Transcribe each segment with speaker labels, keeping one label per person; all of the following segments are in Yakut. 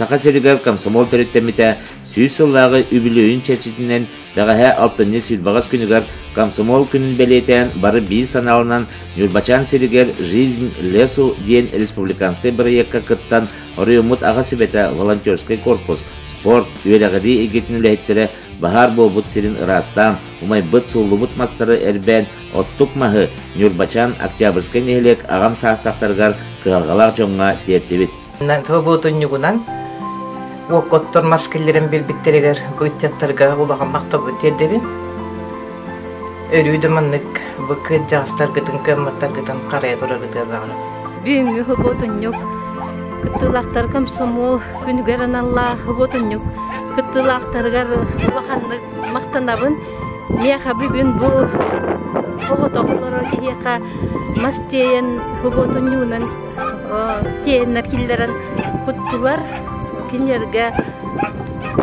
Speaker 1: Саха сиригэр комсомол төрүттэммитэ 100 сыллааҕы үбүлүөйүн чэрчитинэн бэҕэһээ алтынньы 28 күнүгэр Комсомол күнүн бэлиэтээн бары биир санааланан Ньурбачаан сиригэр «Жизнь лесу» диэн республиканскай бырайыакка кыттан оройуоммут аҕа сүбэтэ, волонтерскай корпус, спорт, үөрэҕирии эйгэтин үлэһиттэрэ баһаар буолбут сирин ыраастаан, умайбыт, сууллубут мастары эрбээн, оттук маһы Ньурбачаан Октябрьскай нэһилиэк аҕам саастаахтарыгар кыһалҕалаах дьоҥҥо тиэртибит.
Speaker 2: Субуотунньугунан уокка мас киллэрэн биэрбиттэригэр бу ыччаттарга улахан махталбын тиэрдэбин. Өрүү да маннык бу кырдьаҕастаргытын, кыамматтаргытын харайа тураргытыгар баҕарабын.
Speaker 3: Бүгүҥҥү субуотунньук кыттыылаахтар комсомол күнүгэр аналлаах субуотунньук кыттыылаахтарыгар улаханнык махтанабын. Миэхэ бүгүн бу оҕотох олорор киһиэхэ мас тиэйэн субуотунньугунан тиэйэннэр киллэрэн куттулар. Кинилэргэ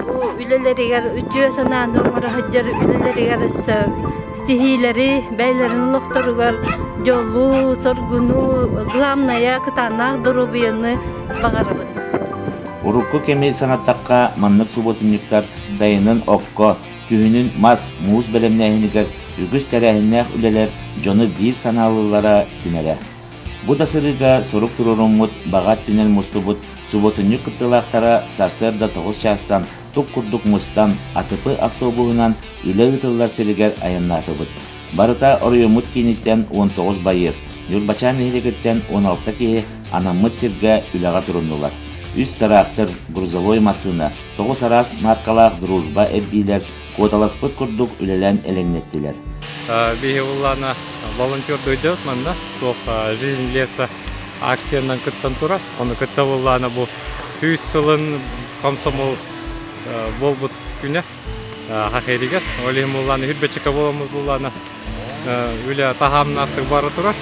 Speaker 3: бу үлэлэригэр үтүө санааны оҥоро сылдьар үлэлэригэр өссө ситиһиилэри, бэйэлэрин олохторугар дьолу, соргуну, главное кытаанах доруобуйаны баҕарабын.
Speaker 1: Урукку кэми санаттахха, маннык субуотунньуктар сайынын окко, күһүнүн мас, муус бэлэмнээһинигэр үгүс тэрээһиннээх үлэлэр дьону биир санаалыыллара түмэрэ. Бу да сырыыга сурук туруоруммут баҕа өттүнэн мустубут субуотунньук кыттыылаахтара сарсыарда 9 чаастан тук курдук мустан АТП автобуһунан үлэ ыытыллар сиригэр айаннаатыбыт. Барыта оройуоммут кииниттэн 19 байыас, Ньурбачаан нэһилиэгиттэн 16 киһи анаммыт сиргэ үлэҕэ туруннулар. Үс тыраахтыр, грузовой массыына, тоҕус араас маркалаах «Дружба» эрбиилэр куоталаспыт курдук үлэлээн элэҥнэттилэр.
Speaker 4: Биһи буллаана волонтер дойдубут манна туох «Жизнь леса» акциянан кыттан турар. Ону кытта буллаана бу 100 сылын комсомол буолбут күнэ хахеригер. Ол иһин буллаана хүрбэччэкэ буоламмыт буллаана үлэ таһаамнаахтык бара турар.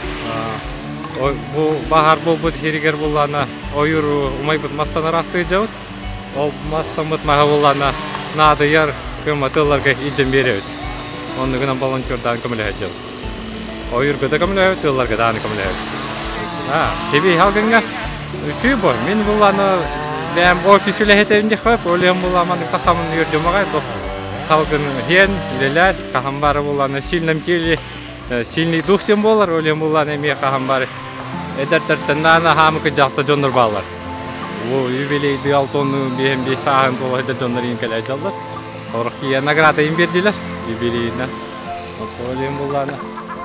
Speaker 4: Бу баһаар буолбут сиригэр буллаана ойуур умайбыт мастан араастыйдьабыт. Ол мастаммыт маһа буллаана наадыйар кыамматыларга илдьэн биэрэбит. Оннугунан волонтердаан көмөлөһөдьөбүт. Ойуурга да көмөлөһөбүт, тыалларга дааны көмөлөһөбүт. Теби халгынга үчүй бо. Мин буллаана бэм офис үлэһитебин дихвеп, олем булламан тахамын үрдүмаҕай халгын хен үлэлэр хаһан бары буллаана сильном теле сильный дух тем болар, олем буллаана эмиэ хаһан бары эдэрдэртэн наана хаамыкы жаста дьоннор баалар. Бу юбилейды алтонну биһен бес сааһын туола дьоннор иин кэлэ дьаллар. Орох кие награда им бердилер юбилейна. Олем буллаана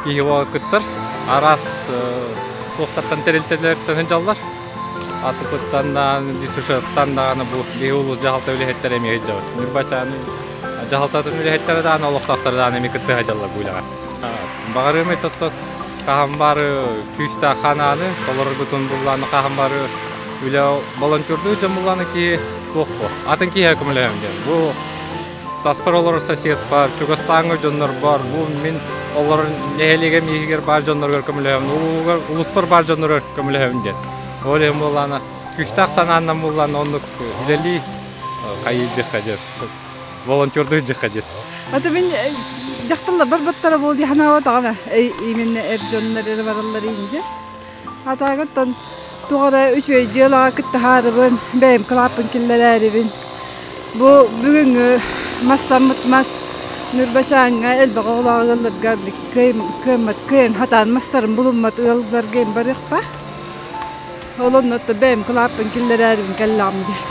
Speaker 4: киһи кыттар араас туохтартан тэрилтэлэртэн дьаллар. Атыпыттан даҕаны, дюсушаттан даҕаны бу биһи улуус дьаһалта үлэһиттэрэ эмиэ сылдьабыт. Ньурбачааны дьаһалтатын үлэһиттэрэ даҕаны, олохтоохторо даҕаны эмиэ кыттыһа дьаллар бу үлэҕэ. Баҕарыам тотто хаһан бары күүстээх ханааны, толороргутун буллааны хаһан бары үлэ волонтердуу дьон буллааны киһи туох бу. Атын киһи көмөлөһөм диэн. Бу таспар олорор сосед бар, чугастааҥы дьоннор бар, бу мин олорор нэһилиэгим иһигэр баар дьонноргор көмөлөһөм, улууспар баар дьонноргор көмөлөһөм диэн. Ол иһин буоллаана күүстээх санааннан буоллаана оннук үлэлии хайыы дьиэххэ волонтердуу дьиэххэ диэн.
Speaker 5: Ата мин дьахталлар барбаттара буол дии санаабатаҕым именно эр дьоннор эрэ бараллар инде. Атаагыттан туох эрэ үчүгэй дьыалаҕа кыттаһаарыбын, бэйэм кылааппын киллэрээрибин. Бу бүгүҥҥү мастаммыт мас Ньурбачааҥҥа элбэх оҕолоох ыалларга кыаммат кыайан хатаан мастарын булуммат ыалларга барыахпа. Ол онно бэйэм кылааппын киллэрээрибин кэллэҕим дии.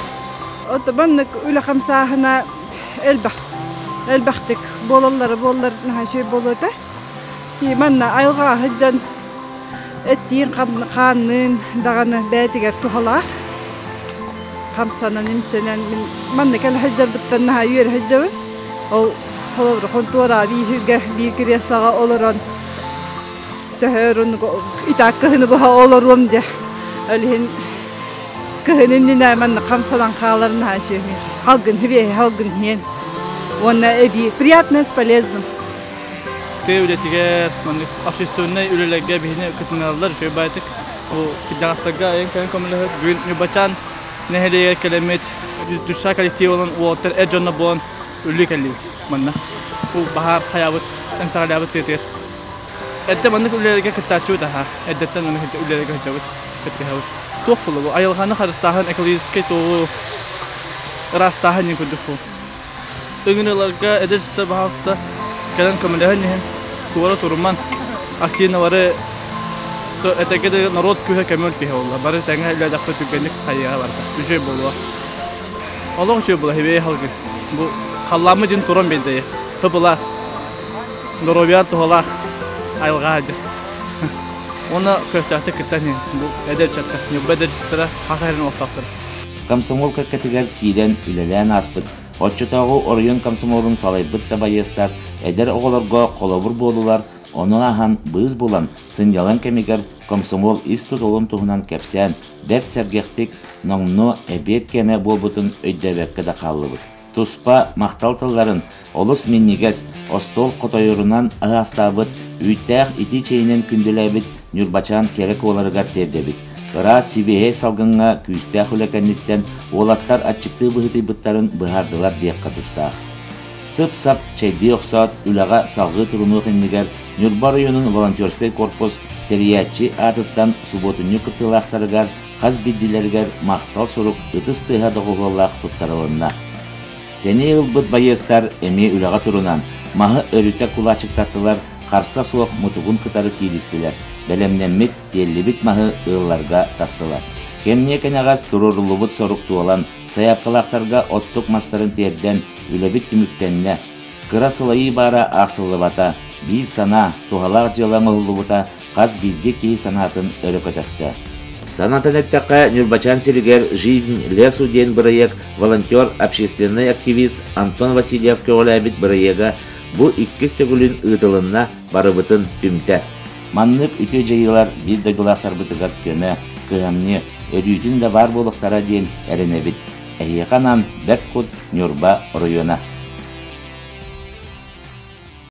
Speaker 5: Ото маннык үлэ хамсааһына элбэх элбэхтик буолаллара буоллар наһаа үчүгэй буолуо этэ. Манна айылҕаҕа сылдьан эттиин хаанныын даҕаны бэйэтигэр туһалаах. Хамсанан, имсэнэн мин манна кэлэ сылдьарбыттан наһаа үөрэ сылдьабын. Ол холобура хонтуора биир биир креслоҕа олорон төһөр итак кыһыны быһа олоруом дьэ. Ол иһин кыһын иннинэ манна хамсанан хаалар наһаа үчүгэй. Халгын хибиэһи халгын хиэн. Уонна эбии приятное с полезным.
Speaker 6: Тыа үлэтигэр, маннык общественнай үлэлэргэ биһини кытынналлар үчүгэй баайтык. Бу кырдьаҕастарга айан кэлэн көмөлөһөр. Бүгүн Ньурбачаан нэһилиэгэр кэлэммит душа коллективынан уолаттар эр дьонно буолан үллүү кэллибит манна. Бу баһаар хайаабыт, эмсэҕэлээбит тыатыгар. Эрдэ маннык үлэлэргэ кыттааччыбыт аһаа. Эрдэттэн маннык үлэлэргэ сылдьабыт, кыттыһабыт. Туох буолла бу айылҕаны харыстааһын экологическай туоҕу Ыраастааһын диэн курдук бу. Ыҥырыыларга эдэр сыта баһаалыста кэлэн көмөлөһөн иһин туора туруман активно бары этэгэ да норуот күүһэ көмөл киһи буолла. Бары тэҥэ үлэлэхпит түргэнник хайыаҕа барда. Үчүгэй буолуо. Олох үчүгэй буолла хибиэй халгы. Бу халлааммыт дьин туран биэрдэйэ. Тыбылаас. Доруобуйаар туһалаах айылҕа дьэ. Уонна көхтөөхтүк кыттан иһин. Бу эдэр ыччаттар, Ньурба эдэр ыччаттара хас айрын олохтоохтор.
Speaker 1: Комсомол кэккэтигэр киирэн үлэлээн ааспыт, оччотооҕу оройуон комсомолун салайбыт да байыастар эдэр оҕолорго холобур буолулар, ону ааһан быыс булан, сынньалаҥ кэмигэр комсомол ис тутулун туһунан кэпсээн, бэрт сэргэхтик номнуо эбиэт кэмэ буолбутун өйдөөбөккө да хааллыбыт. Туспа махтал тылларын олус минньигэс остуол хотойорунан аһаастаабыт үүттээх итии чэйинэн күндүлээбит Ньурбачаан кэрэ куоларыгар тиэрдэбит. Ыраас сибиэһэй салгыҥҥа күүстээх үлэ кэнниттэн уолаттар аччыктыы быһыытыйбыттарын быһаардылар диэххэ тустаах. Сып-сап чэйдии охсоот, үлэҕэ салҕыы турунуох иннигэр Ньурба оройуонун волонтерскай корпус тэрийээччи аатыттан субуотунньук кыттыылаахтарыгар хас биирдиилэригэр махтал сурук ытыс тыаһа доҕуһуоллаах туттарылынна. Сэниэ ылбыт байыастар эмиэ үлэҕэ турунан, маһы өрүтэ кулаачыктаттылар, харса суох мутугун кытары кииристилэр, бэлэмнэммит, тиэллибит маһы ыалларга тастылар. Кэмниэ кэнэҕэс туруоруллубут сорук туолан, сайаапкалаахтарга оттук мастарын тиэрдэн, үлэбит түмүктэннэ. Кыра сылайыы баара аахсыллыбата, биир санаа, туһалаах дьыала оҥоһуллубута хас биирдии киһи санаатын өрө көтөхтө. Санатан эттэххэ, Ньурбачаан сиригэр «Жизнь лесу» диэн бырайыак волонтер, общественнай активист Антон Васильев көҕүлээбит бырайыага бу иккис төгүлүн ыытылынна, барыбытын түмтэ. Маннык үтүө дьайыылар биир дойдулаахтарбытыгар көмө, кыһамньы, өрүүтүн да баар буолуохтара диэн эрэнэбит. Эһиэхэ анаан Бэрт Кут, Ньурба оройуона.